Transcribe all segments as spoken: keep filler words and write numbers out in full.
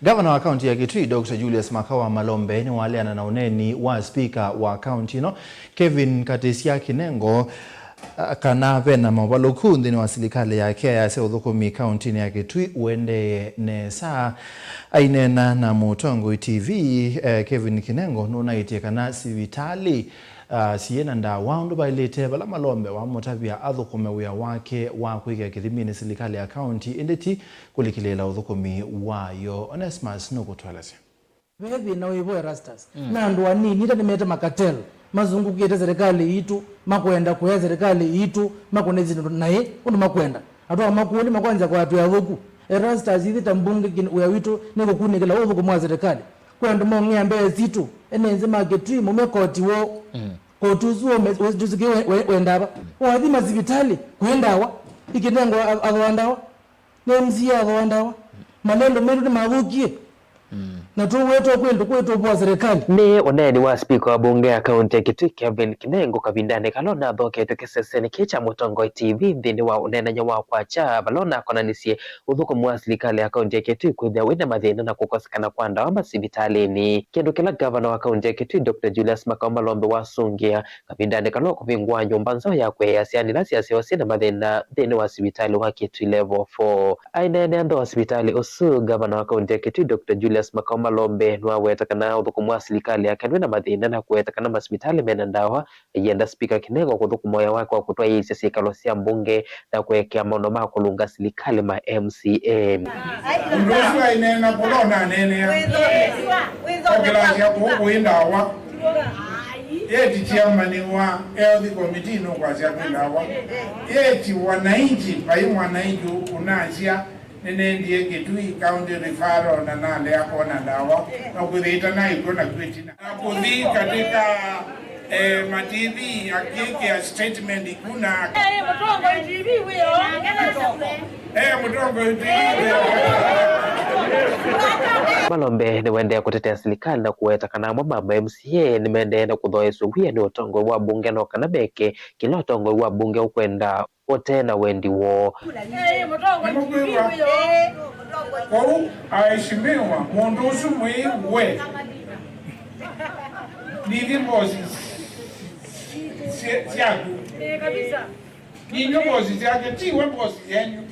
Ngavana wa kaunti ya Kitui, Doctor Julius Makawa Malombe, nĩwaleana na ũneeni wa spika wa kaunti ĩno, Kevin Katisya Kinengo, a, kana ve na movalũku nthĩnĩ wa silikalĩ yake. Ayasya ũthũkũmi kauntinĩ ya Kitui ũendee nesa. Aineena na Mũtongoi T V, eh, Kevin Kinengo nũnaĩtye kana sivitalĩ, ah, siyĩ na ndawa ũndũ vaĩlĩte, vala Malombe wamũtavya athũkũme wĩa wake wa kwĩkĩa kĩthiminĩ silikalĩ ya kaunti, ĩndĩ ti kũlikĩlĩĩla ũthũkũmi wayo. Onesmus nũkũtũelesya. Ve thĩna wĩvo Erastus. Mm. Na andũ anini ĩta nĩmete makatel, mazungũkĩte serikali itũ, makwenda kũya serikali itũ, makũne syĩndũ naĩ ũndũ makwenda. Atwawa makũlĩ makwanzya kwatwĩa athũku. Erastus, ithyĩ ta mbunge, wĩa witũ nĩ kũkunĩkĩla ũthũkũmi wa serikali. Kwĩ andũ maũng'ea mbee sitũ, ene nzĩ ma Kitui, maume koti woo. Mm. Koti ũsu wome-, wĩ-, ndũsĩkĩe we-, we-, wenda va. Wathi masivitalĩ, kwĩ ndawa. Ikinengo a-, athoa ndawa. Nĩ M C A athoa ndawa. Malendo maitũ nĩmathũkie. Mm. Na tũwetwa kwĩ ndũkũ ĩtũvoa serikali. Nĩ ũneeni wa spika wa mbunge ya kaunti ya Kitui, Kevin Kinengo, kavindanĩ kala ũnathoketwe kĩsesenĩ kĩĩ kya Mũtongoi T V nthĩnĩ wa ũneenany'a wa kwakya, vala ũnakonanisye ũthũkũmi wa silikalĩ ya kaunti ya Kitui kwĩthĩa wĩna mathĩna na kũkosekana kwa ndawa masivitalĩnĩ, kĩndũ kĩla ngavana wa kaunti ya Kitui, Doctor Julius Makawa Malombe wasũngĩa kavindanĩ kala ũkũvingũa nyũmba nzaũ ya kũea syana ila syasyawa syĩna mathĩna nthĩnĩ wa sivitalĩ wa Kitui Level four. Aineenea nthĩ wa sivitalĩ ũsu, ngavana wa kaunti ya Kitui, Doctor Julius Makawa Malombe, nĩwaweta kana ũthũkũmi wa silikalĩ yake ndwĩna mathĩna na kũweta kana masivitalĩ mena ndawa. Aienda spika Kinengo kũthũkũma wĩa wake wa kũtwaĩĩsya syĩkalo sya mbunge na kũekea maũndũ ma kũlũnga silikalĩ ma M C A. Ũndũ ũsu aineena kũla ũnaneenea. Okĩlasya kũu kũĩ ndawa. Yeti chairman wa health committee nũkwasya kwĩ ndawa. Yeti wananchi, vai mwananchi ũnasya, nĩnendie Kitui County Referral na nalea kwona ndawa, na kwĩthĩĩta naĩ kw'o na kwĩtina. Na kũthi katika, eh, ma T V akĩkĩa statement kuna. Eh, Mũtongoi T V wĩo. Eh, Mũtongoi T V wĩo. Malombe nĩwaendee kũtetea silikalĩ na kũweta kana amwe ma ma M C A nĩmaendee na kũthoeswa wia nĩ ũtongoi wa mbunge, no kana meke kĩla ũtongoi wa mbunge ũkwenda ũte na wendi woo. Nĩmũkwĩw'a? Kwoou, aheshimiwa, mũndũ ũsu mwĩw'e. Ndithi mbosi sya-, syaku. Ninywe mbosi syake, tiwe mbosi yenyu.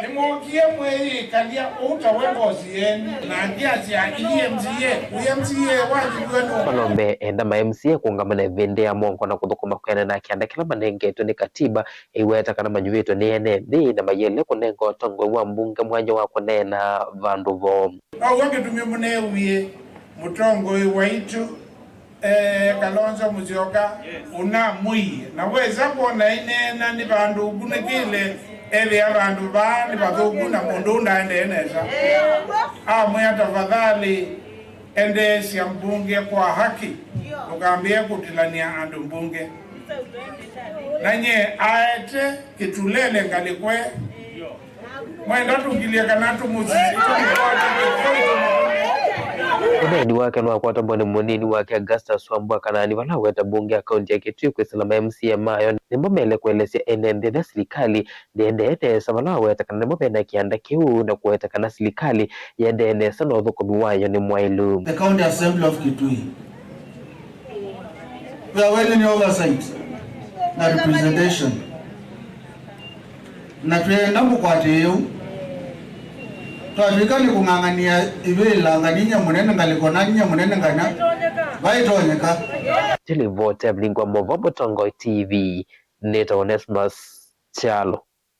Nĩmwokie mwĩyĩkalya ũu tawe mbosi yenyu, na ndyasya, "Ii M C A, wĩ M C A wanyu wenu." Malombe enda ma M C A kũũngamana ĩvĩndĩ ya mũongo na kũthũkũma kwĩanana na kĩanda kĩla manengetwe nĩ katiba, ĩweta kana manyuvĩtwe nĩ ene nthĩ na mayĩle kũnenga ũtongoi wa mbunge mwanya wa kũneena vandũ voo. Now'o kĩtumi mũneewie mũtongoi waitũ, eh, Kalonzo Musyoka, ũnamwĩie, na wesa kwona aineena nĩ vandũ ũkunĩkĩle, ethĩa vandũ vaa nĩ vathũku na mũndũ ũũ ndaendee nesa. Amwĩa, "Tafadhali, endeesya mbunge kwa haki, ndũkambĩe kũtilany'a andũ mbunge." Na nye aete kĩtulele ngalĩko ĩ. Mwenda tũkilye kana tũmũsi-, tũmũkwate kĩkwĩtũ. Ũneeni wake nĩwakwatambwa nĩ mũnini wake Augustus Wambua Kanaani, vala aweta mbunge ya kaunti ya Kitui kwĩsĩla ma M C A mayo nĩmo mele kũelesya ene nthĩ ĩla silikalĩ ndĩendee nesa, vala aweta kana nĩmo mena kĩanda kĩu na kũweta kana silikalĩ yĩendee nesa na ũthũkũmi wayo nĩ mwaĩlu. The County Assembly of Kitui. We are well in oversight na representation. Na twĩenda mũkwatĩĩe ũu. Twatw'ĩka nĩ kũng'ang'anĩa ivĩla nganiny'a mũnene ngalĩko na niny'a mũnene nganya, vaitonyeka. Nĩ livoti ya Vilingi wa Maũvoo Mũtongoi T V, nĩtawa Onesmus Kyalo.